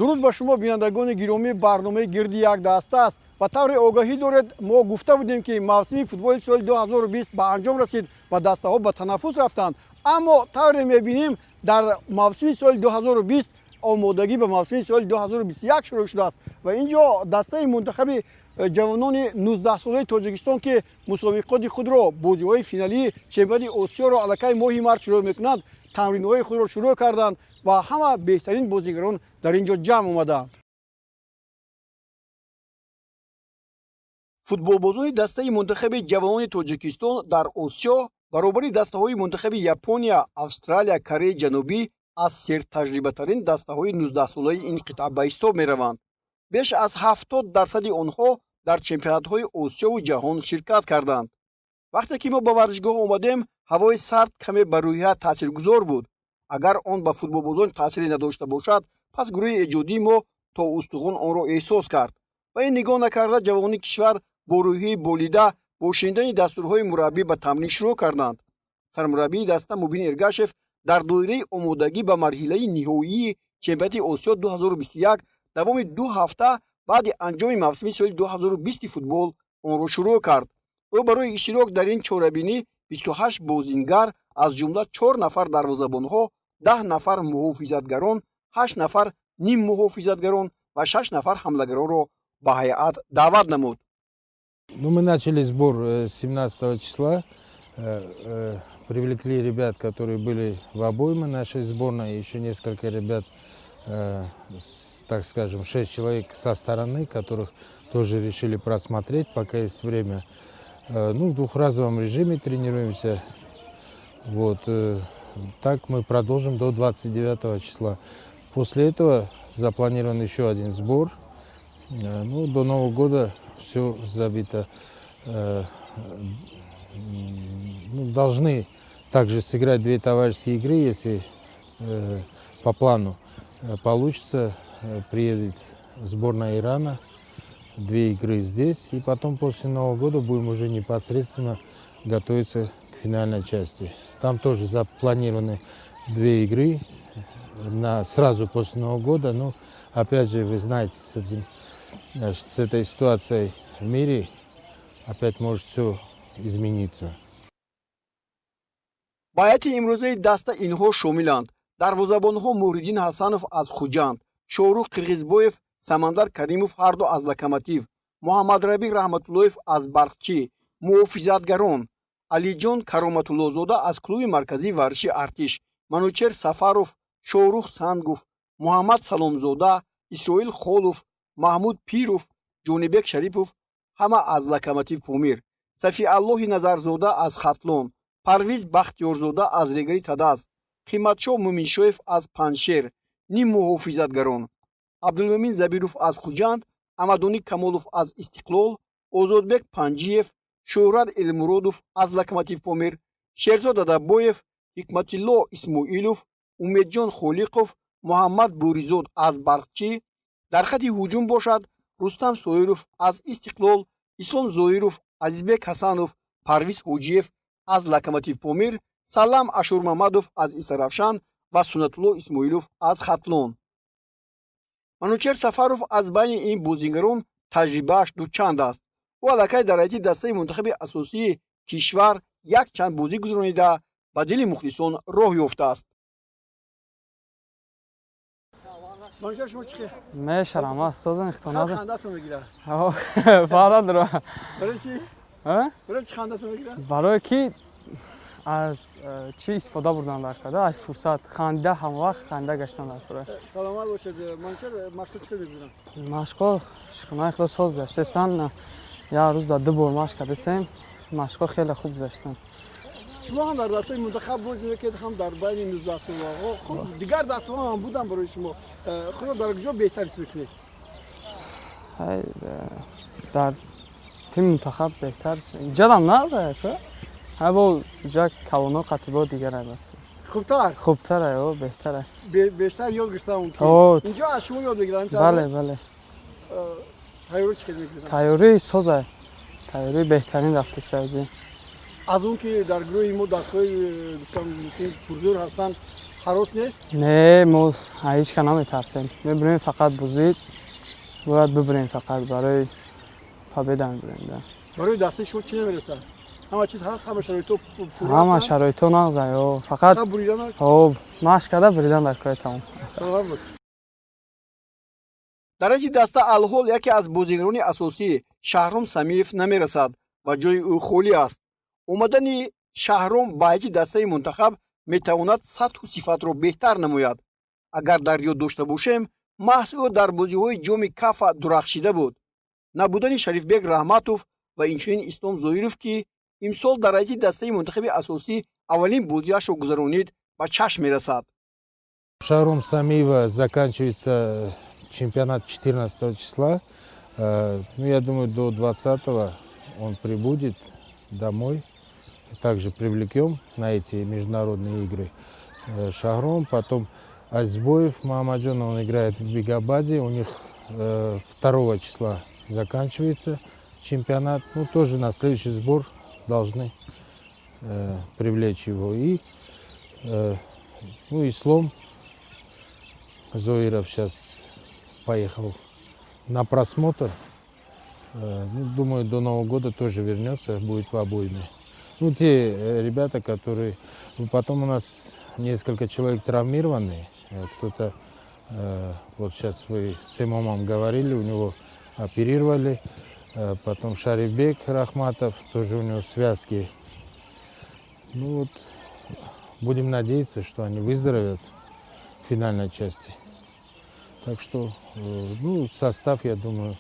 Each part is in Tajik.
Дуруд ба шумо, бинандагони гиромӣ. Барномаи «Гирди як даста аст». Ба таври огаҳӣ доред, мо гуфта будем, ки мавсими футболи соли 2020 ба анҷом расид ва дастаҳо ба танаффус рафтанд. Аммо тавре мебинем, дар мавсими соли 2020 омодагӣ ба мавсими соли 2021 шурӯъ шудааст ва ин ҷо дастаи мунтахаби ҷавонони 19-солаи Тоҷикистон, ки мусобиқоти худро, бозиҳои финалии чемпионати Осиёро аллакай моҳи март шурӯъ мекунанд, тамринҳои худро шурӯъ карданд ва ҳама беҳтарин бозигарон дар ин ҷо ҷамъ омадаанд. Футболбозони дастаи мунтахаби ҷавонони Тоҷикистон дар Осиё баробари дастаҳои мунтахаби Япония, Австралия, Кореяи Ҷанубӣ аз сертаҷрибатарин дастаҳои 19-солаи ин қитъа ба ҳисоб мераванд. Беш аз 70 дарсади онҳо дар чемпионатҳои Осиёву ҷаҳон ширкат карданд. Вақте ки мо ба варзишгоҳ омадем, ҳавои сард каме ба рӯҳия таъсиргузор буд. Агар он ба футболбозон таъсире надошта бошад, пас гурӯҳи эҷодии мо то устухон онро эҳсос кард. Ба ин нигоҳ накарда, ҷавонони кишвар бо рӯҳияи болида, бо шунидани дастурҳои мураббӣ ба тамрин шурӯъ карданд. Сармураббии даста Мубин Эргашев дар доираи омодагӣ ба марҳилаи ниҳоии чемпионати Осиё 2021 давоми 2 ҳафта баъди анҷоми мавсими соли 2020 футбол онро шурӯъ кард. Ӯ барои иштирок дар ин чорабинӣ 28 бозингар, аз ҷумла чор нафар дарвозабонҳо, 10 нафар муҳофизатгарон, ҳашт нафар ниммуҳофизатгарон ва шаш нафар ҳамлагаронро ба ҳайат даъват намуд. Ну, мы начали сбор 17 числа. Привлекли ребят, которые были в обойме нашей сборной, еще несколько ребят, так скажем, шесть человек со стороны, которых тоже решили просмотреть, пока есть время. Ну, в двухразовом режиме тренируемся. Вот. Так мы продолжим до 29 числа. После этого запланирован еще один сбор. Ну, до Нового года все забито. Ну, должны также сыграть две товарищеские игры, если по плану получится. Приедет сборная Ирана, две игры здесь, и потом после Нового года будем уже непосредственно готовиться к финальной части. Там тоже запланированы две игры сразу после Нового года. Но опять же, вы знаете, с этой ситуацией в мире опять может все измениться. Ба ҳайати имрӯзаи даста инҳо шомиланд: дарвозабонҳо Муҳриддин Ҳасанов аз Хуҷанд, Шоҳрух Қирғизбоев, Самандар Каримов, ҳарду аз Локомотив, Муҳаммадрабӣ Раҳматуллоев аз Барқчӣ, муҳофизатгарон Алиҷон Кароматуллозода аз клуби марказии варзиши Артиш, Манучер Сафаров, Шоҳрух Сангов, Муҳаммад Саломзода, Исроил Холов, Маҳмуд Пиров, Ҷонибек Шарипов, ҳама аз Локомотив Помир, Сафиаллоҳи Назарзода аз Хатлон, Парвиз Бахтиёрзода аз Регари Тадаз, Қиматшоҳ Муминшоев аз Панҷшер, ниммуҳофизатгарон Абдулмумин Забиров аз Хуҷанд, Амадонӣ Камолов аз Истиқлол, Озодбек Панҷиев, Шӯҳрат Элмуродов аз Локомотив Помир, Шерзод Дадабоев, Ҳикматилло Исмоилов, Умедҷон Холиқов, Муҳаммад Буризод аз Барқчӣ. Дар хати ҳуҷум бошад Рустам Соиров аз Истиқлол, Ислом Зоиров, Азизбек Ҳасанов, Парвиз Ҳоҷиев аз Локомотив Помир, Салам Ашурмамадов аз Истаравшан ва Суннатулло Исмоилов аз Хатлон. Манучер Сафаров аз байни ин бозигарон таҷрибааш дучанд аст. Ӯ аллакай дар ҳайати дастаи мунтахаби асосии кишвар як чанд бозӣ гузаронида, ба дили мухлисон роҳ ёфтааст. Манучер, шумо чӣ? Мешарам, созан хитоназа. Хандатон мегирад. Фарад. Барои чӣ? Барои чӣ хандатон мегирад? Барое ки аз чӣ истифода бурдан дар кора, аз фурсат хандида, ҳамавақт ханда гаштан дар кора. Саломат бошед. Манучер, машқҳо чӣ хел мегузаранд? Машқҳо, шукрона Худо, соз гузаштастанд. Як рӯз дар ду бор машқ кардастем, машқҳо хеле хуб гузаштанд. Шумо ҳам дар дастаи мунтахаб бозӣ мекунед, ҳам дар байни 19-солаҳо. Хуб, дигар дастаҳо ҳам буданд барои шумо. Худро дар куҷо беҳтар ҳис мекунед? Дар тими мунтахаб беҳтар. Ҷадам наза ҳа, бо ҷа калоно қатибо дигар. Хубтар? Хубтар, о, беҳтар. Бештар ёд гирифтам мумкин. Инҷо аз шумо ёд мегирам. Бале, бале. Тайёрӣ чӣ хел мегирам? Тайёрӣ соза, тайёрӣ беҳтарин рафтеста ози. Аз он ки дар гурӯҳи мо дастҳои, гуфтам мумкин, пурзӯр ҳастанд. Ҳарос нест? Не, мо ҳеҷ ка наметарсем, мебурем фақат, бозӣ бояд бибурем, фақат барои победа мебурем, да. Барои дастаи шумо чӣ намерасад? Ҳама чиз ҳаст, ҳама шароитҳо пурра Ҳама ҳастанд? шароитҳо нағза, ё, фақат Фақат буридан. Ҳо, машқ карда буридан дар кори, тамом. Саломат бош. Дар ҳайати даста алҳол яке аз бозигарони асосӣ, Шаҳром Самиев, намерасад ва ҷои ӯ холӣ аст. Омадани Шаҳром ба ҳайати дастаи мунтахаб метавонад сатҳу сифатро беҳтар намояд. Агар дар ёд дошта бошем, маҳз ӯ дар бозиҳои Ҷоми Кафа дурахшида буд. Набудани Шарифбек Раҳматов ва инчунин Ислом Зоиров, ки имсол дар ҳайати дастаи мунтахаби асосӣ аввалин бозиашро гузаронид, ба чашм мерасад. Шахром Самиева заканчивается чемпионат 14 числа. Ну, я думаю, до 20 он прибудет домой. Также привлекем на эти международные игры Шахром. Потом Азбоев Мамаджон, он играет в Бегабаде. У них 2 числа заканчивается чемпионат. Ну, тоже на следующий сбор должны привлечь его. И ну, Ислом Зоиров сейчас поехал на просмотр. Ну, думаю, до Нового года тоже вернется, будет в обойме. Ну, те ребята, которые. Ну, потом у нас несколько человек травмированные. Кто-то, вот сейчас вы с имамом говорили, у него оперировали. Потом Шарифбек Рахматов, тоже у него связки. Ну вот, будем надеяться, что они выздоровеют в финальной части. Так что, ну, состав, я думаю,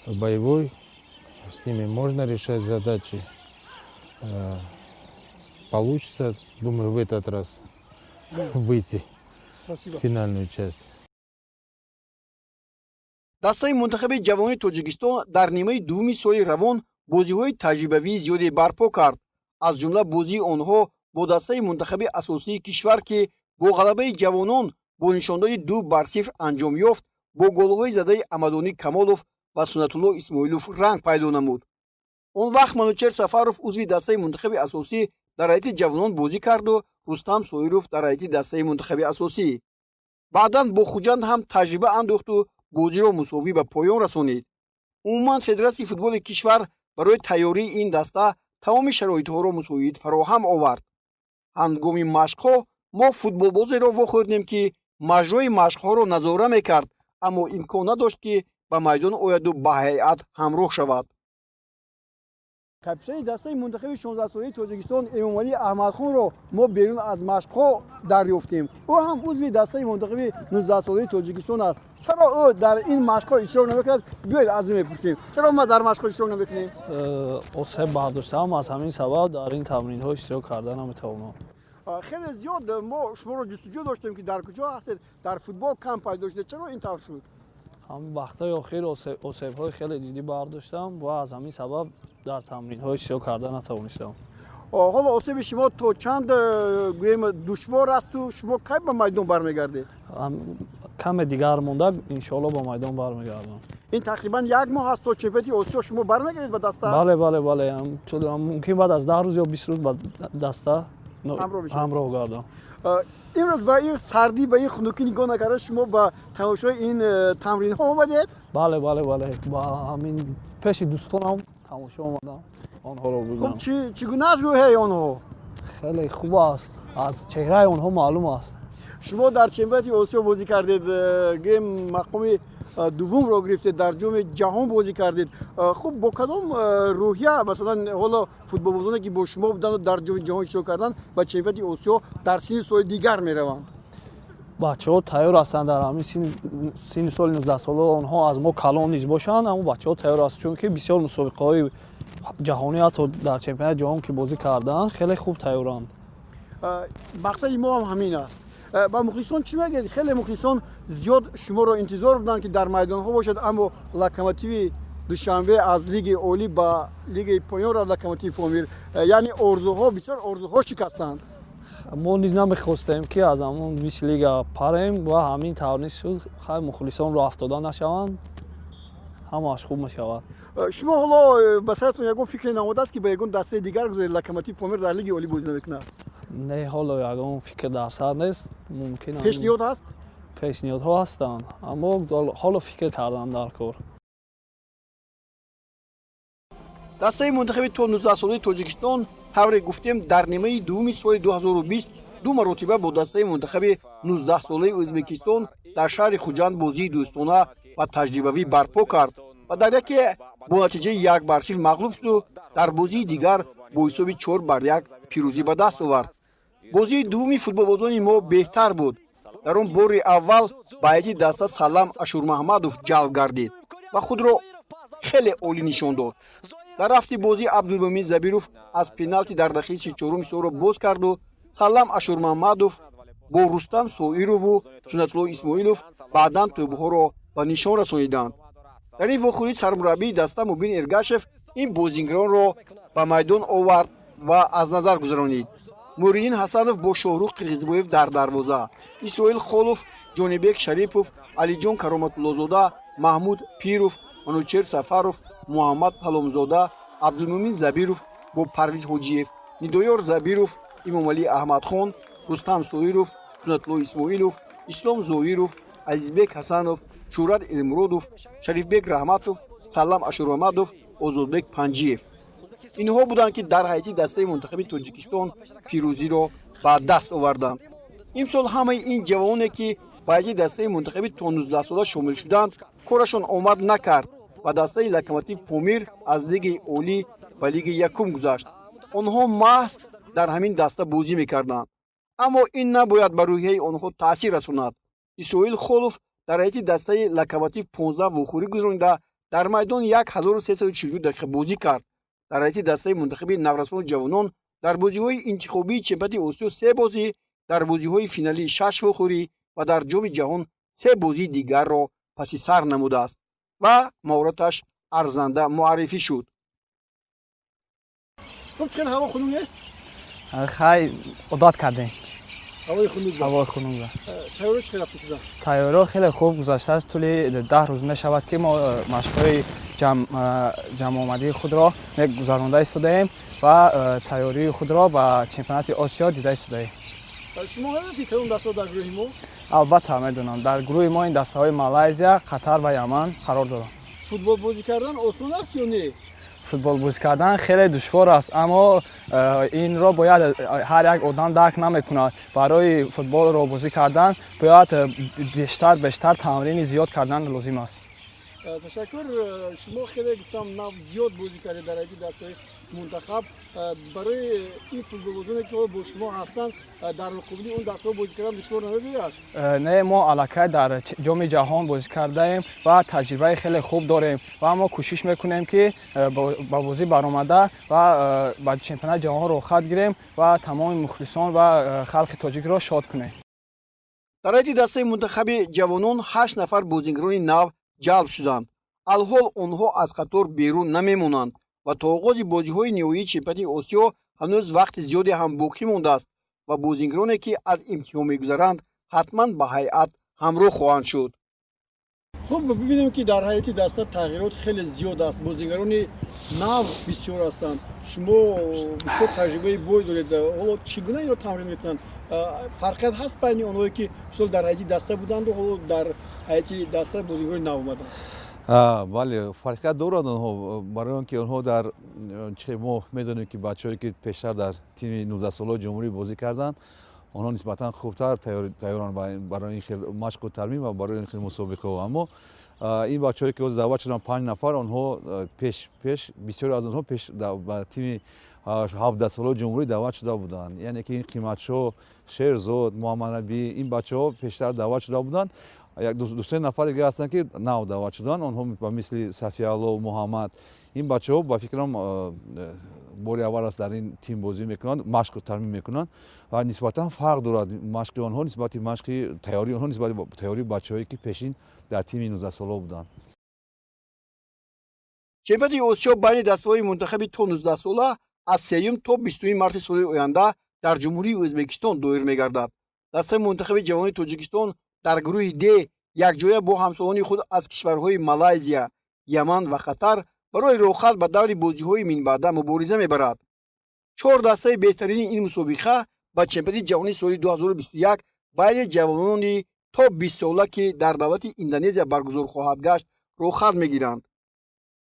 боевой. С ними можно решать задачи. Получится, думаю, в этот раз выйти Спасибо. в финальную часть. Дастаи мунтахаби ҷавони Тоҷикистон дар нимаи дуввуми соли равон бозиҳои таҷрибавии зиёде барпо кард, аз ҷумла бозии онҳо бо дастаи мунтахаби асосии кишвар, ки бо ғалабаи ҷавонон бо нишондоди 2-0 анҷом ёфт, бо голҳои задаи Амадонӣ Камолов ва Суннатулло Исмоилов ранг пайдо намуд. Он вақт Манучер Сафаров узви дастаи мунтахаби асосӣ дар ҳайати ҷавонон бозӣ карду Рустам Соиров дар ҳайати дастаи мунтахаби асосӣ. Баъдан бо Хуҷанд ҳам таҷриба андохту бозиро мусовӣ ба поён расонид. Умуман, Федератсияи футболи кишвар барои тайёрии ин даста тамоми шароитҳоро мусоид фароҳам овард. Ҳангоми машқҳо мо футболбозеро вохӯрдем, ки маҷрои машқҳоро назора мекард, аммо имкон надошт, ки ба майдон ояду ба ҳайат ҳамроҳ шавад. Капитани дастаи мунтахаби 16-солаи Тоҷикистон Эмомалӣ Аҳмадхонро мо берун аз машқҳо дарёфтем. Ӯ ҳам узви дастаи мунтахаби 19-солаи Тоҷикистон аст. Чаро ӯ дар ин машқҳо иштирок намекунад? Биёед, аз ӯ мепурсем. Чаро ма дар машқҳо иштирок намекунем? Осеб бардоштаам, аз ҳамин сабаб дар ин тамринҳо иштирок карда наметавонам. Хеле зиёд мо шуморо ҷустуҷӯ доштем, ки дар куҷо ҳастед, дар футбол кам пайдо шудед. Чаро ин тавр шуд? Ҳам вақтҳои охир осебҳои хеле ҷиддӣ бардоштам ва аз ҳамин сабаб дар тамринҳо иштирок карда натавонистам. Ҳоло осеби шумо то чанд, гӯем, душвор асту шумо кай ба майдон бармегардед? Каме дигар монда, иншоалло, ба майдон бармегардам. Ин тақрибан як моҳ аст, то чемпионати Осиё шумо бармегардед ба даста? Бале, мумкин баъд аз 10 рӯз ё 20 рӯз ба даста ҳамроҳ гардам. Имрӯз ба ин сардӣ, ба ин хунукӣ нигоҳ накарда, шумо ба тамошои ин тамринҳо омадед? Бале, ба ҳамин пеши дӯстонам тамошо омадам, онҳоро бибинам. Хуб, чӣ гуна аст рӯҳияи онҳо? Хеле хуб аст, аз чеҳраи онҳо маълум аст. Шумо дар чемпионати Осиё бозӣ кардед, гӯем, мақоми дуввумро гирифтед, дар Ҷоми Ҷаҳон бозӣ кардед. Хуб, бо кадом рӯҳия, масалан, ҳоло футболбозоне, ки бо шумо буданд, дар Ҷоми Ҷаҳон иштирок карданд, ба чемпионати Осиё дар синни соли дигар мераванд? Бачаҳо тайёр ҳастанд. Дар ҳамин синни соли 19-сола онҳо аз мо калон низ бошанд, аммо бачаҳо тайёр ҳаст, чунки бисёр мусобиқаҳои ҷаҳонӣ, ҳатто дар чемпионати ҷаҳон ки бозӣ карданд, хеле хуб тайёранд. Мақсади мо ҳам ҳамин аст. Ба мухлисон чӣ мегӯед? Хеле мухлисон зиёд шуморо интизор буданд, ки дар майдонҳо бошад, аммо Локомотиви Душанбе аз Лигаи Олӣ ба лигаи поён рафт, Локомотиви Помир. Яъне орзуҳо, бисёр орзуҳо шикастанд. Мо низ намехостем, ки аз ҳамон вис лига парем ва ҳамин тавр низ шуд. Хай, мухлисон роҳ афтода нашаванд, ҳамааш хуб мешавад. Шумо ҳоло ба саратон ягон фикре наомадааст, ки ба ягон дастаи дигар гузоред? Локомотив Помир дар Лигаи Олӣ бозӣ намекунад. Не, ҳоло ягон фикр дар сар нест, мумкин. Пешниҳод ҳаст? Пешниҳодҳо ҳастанд, аммо ҳоло фикр кардан дар кор. Дастаи мунтахаби то 19-солаи Тоҷикистон, тавре гуфтем, дар нимаи дуввуми соли 2020 ду маротиба бо дастаи мунтахаби 19-солаи Ӯзбекистон дар шаҳри Хуҷанд бозии дӯстона ва таҷрибавӣ барпо кард ва дар яке бо натиҷаи 1-0 мағлуб шуду дар бозии дигар бо ҳисоби 4-1 пирӯзӣ ба даст овард. Бозии дуввуми футболбозони мо беҳтар буд. Дар он бори аввал ба ҳайати даста Салам Ашурмаҳмадов ҷалб гардид ва худро хеле олӣ нишон дод. Дар рафти бозӣ Абдулмӯмин Забиров аз пеналти дар дақиқаи 34-ум ҳисобро боз карду Салам Ашурмаҳмадов бо Рустам Соирову Суннатулло Исмоилов баъдан тӯбҳоро ба нишон расониданд. Дар ин вохӯрӣ сармураббии даста Мубин Эргашев ин бозингаронро ба майдон овард ва аз назар гузаронид. Муҳриддин Ҳасанов бо Шоҳрух Қирғизбоев дар дарвоза, Исроил Холов, Ҷонибек Шарипов, Алиҷон Кароматуллозода, Маҳмуд Пиров, Манучер Сафаров, Муҳаммад Саломзода, Абдулмӯмин Забиров бо Парвиз Ҳоҷиев, Нидоёр Забиров, Имомалӣ Аҳмадхон, Рустам Соиров, Суннатулло Исмоилов, Ислом Зоиров, Азизбек Ҳасанов, Шӯҳрат Элмуродов, Шарифбек Раҳматов, Салам Ашурмамадов, Озодбек Панҷиев. Инҳо буданд, ки дар ҳайати дастаи мунтахаби Тоҷикистон пирӯзиро ба даст оварданд. Имсол ҳамаи ин ҷавононе, ки ба ҳайати дастаи мунтахаби то 19-сола шомил шуданд, корашон омад накард ва дастаи Локомотив Помир аз лигаи олӣ ба лигаи якум гузашт. Онҳо маҳз дар ҳамин даста бозӣ мекарданд, аммо ин набояд ба рӯҳияи онҳо таъсир расонад. Исроил Холов дар ҳайати дастаи Локомотив 15 вохӯрӣ гузаронида, дар майдон 1342 дақиқа бозӣ кард. Дар ҳайати дастаи мунтахаби наврасону ҷавонон дар бозиҳои интихобии чемпионати Осиё се бозӣ, дар бозиҳои финалии шаш вохӯрӣ ва дар Ҷоми ҷаҳон се бозии дигарро паси сар намудааст ва маҳораташ арзанда муаррифӣ шуд. Хел ҳаво хунук нест? Хай, одат кардем. Ҳавои хунук. Ҳавои хунук. Тайёрӣ чӣ рафта шуда? Тайёриҳо хеле хуб гузаштааст. Тӯли 10 рӯз мешавад, ки мо машқҳои ҷамъомадии худро гузаронда истодаем ва тайёрии худро ба чемпионати Осиё дида истодаем. Шумо ки кадом дастаҳо дар гурӯҳи мо? Албатта, медонам. Дар гурӯҳи мо ин дастаҳои Малайзия, Қатар ва Яман қарор доранд. Футбол бозӣ кардан осон аст ё не? Футбол бозӣ кардан хеле душвор аст, аммо инро бояд ҳар як одам дарк намекунад. Барои футболро бозӣ кардан бояд бештар бештар тамрини зиёд кардан лозим аст. Ташаккур. Шумо хеле, гуфтам, нав зиёд бозӣ кардед дар ҳайати дастаи мунтахаб. Барои ин футболбозоне, ки бо шумо ҳастанд, дар муқобили он дастаҳо бозӣ кардан душвор намебояд? Не, мо аллакай дар Ҷоми ҷаҳон бозӣ кардаем ва таҷрибаи хеле хуб дорем ва мо кӯшиш мекунем, ки ба бозӣ баромада ва ба чемпионати ҷаҳон роҳхат гирем ва тамоми мухлисон ва халқи тоҷикро шод кунем. Дар ҳайати дастаи мунтахаби ҷавонон ҳашт нафар бозингарони нав ҷалб шуданд. Алҳол онҳо аз қатор берун намемонанд ва то оғози бозиҳои ниҳоии чемпионати Осиё ҳанӯз вақти зиёде ҳам боқӣ мондааст ва бозингароне, ки аз имтиҳон мегузаранд, ҳатман ба ҳайат ҳамроҳ хоҳанд шуд. Хуб, бибинем, ки дар ҳайати даста тағйирот хеле зиёд аст, бозингарони нав бисёр ҳастанд. Шумо бисёр таҷрибаи бой доред. Ҳоло чӣ гуна инро тамрин мекунанд? Фарқият ҳаст байни онҳое, ки мисол дар ҳайати даста буданду ҳоло дар ҳайати даста бозингарони нав омаданд? Бале, фарқият доранд онҳо, барои он ки онҳо дар мо медонем, ки бачаҳое, ки пештар дар тими 19-солаи ҷумҳурӣ бозӣ карданд, онҳо нисбатан хубтар тайёранд барои ин хел машқу тармин ва барои ин хел мусобиқаҳо. Аммо ин бачаҳое, ки ҳозир даъват шуданд, панҷ нафар, онҳо пеш бисёре аз онҳо пеш ба тими 17-солаи ҷумҳурӣ даъват шуда буданд, яъне ки ин Қиматшоҳ, Шерзод, Муҳаммаднабӣ, ин бачаҳо пештар даъват шуда буданд. Як дусе нафар дига ҳастанд, ки нав даъват шуданд. Онҳо ба мисли Сафиалло, Муҳаммад, ин бачаҳо, ба фикрам, бори аввал аст дар ин тим бозӣ мекунанд, машқу тармин мекунанд ва нисбатан фарқ дорад машқи онҳо нисбати машқи тайёрии онҳо нисбати тайёрии бачаҳое, ки пешин дар тими 19-сола буданд. Чемпионати Осиё байни дастаҳои мунтахаби то 19-сола аз 3 то 20 марти соли оянда дар Ҷумҳурии Ӯзбекистон доир мегардад. Дастаи мунтахаби ҷавонони Тоҷикистон дар гурӯҳи Д якҷоя бо ҳамсолони худ аз кишварҳои Малайзия, Яман ва Қатар барои роҳхат ба даври бозиҳои минбаъда мубориза мебарад. Чор дастаи беҳтарини ин мусобиқа Ба чемпионати ҷаҳонии соли 2021 байни ҷавонони то 20-сола, ки дар давлати Индонезия баргузор хоҳад гашт, роҳхат мегиранд.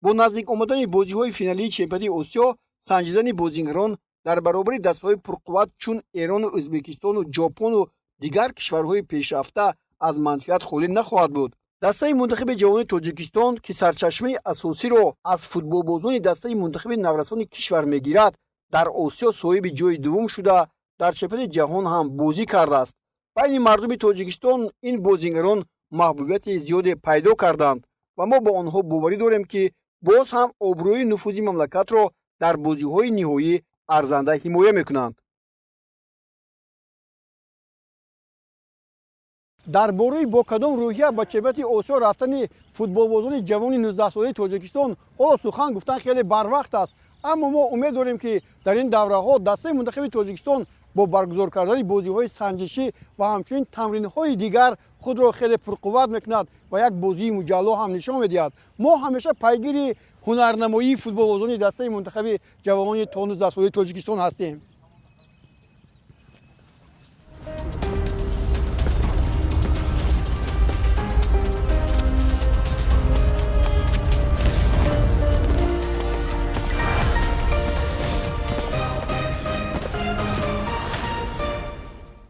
Бо наздик омадани бозиҳои финалии чемпионати Осиё, санҷидани бозигарон дар баробари дастаҳои пурқувват чун Эрону Ӯзбекистону Ҷопону дигар кишварҳои пешрафта аз манфиат холӣ нахоҳад буд. Дастаи мунтахаби ҷавонони Тоҷикистон, ки сарчашмаи асосиро аз футболбозони дастаи мунтахаби наврасони кишвар мегирад, дар Осиё соҳиби ҷои дуввум шуда, дар чемпионати ҷаҳон ҳам бозӣ кардааст. Байни мардуми Тоҷикистон ин бозигарон маҳбубияти зиёде пайдо карданд ва мо ба онҳо боварӣ дорем, ки боз ҳам обрӯи нуфузи мамлакатро дар бозиҳои ниҳоӣ арзанда ҳимоя мекунанд. Дар бораи бо кадом рӯҳия ба чемпионати Осиё рафтани футболбозони ҷавони 19-солаи Тоҷикистон ҳоло сухан гуфтан хеле барвақт аст, аммо мо умед дорем, ки дар ин давраҳо дастаи мунтахаби Тоҷикистон бо баргузор кардани бозиҳои санҷишӣ ва ҳамчунин тамринҳои дигар худро хеле пурқувват мекунад ва як бозии муҷалло ҳам нишон медиҳад. Мо ҳамеша пайгири ҳунарнамоии футболбозони дастаи мунтахаби ҷавонони то 19-солаи Тоҷикистон ҳастем.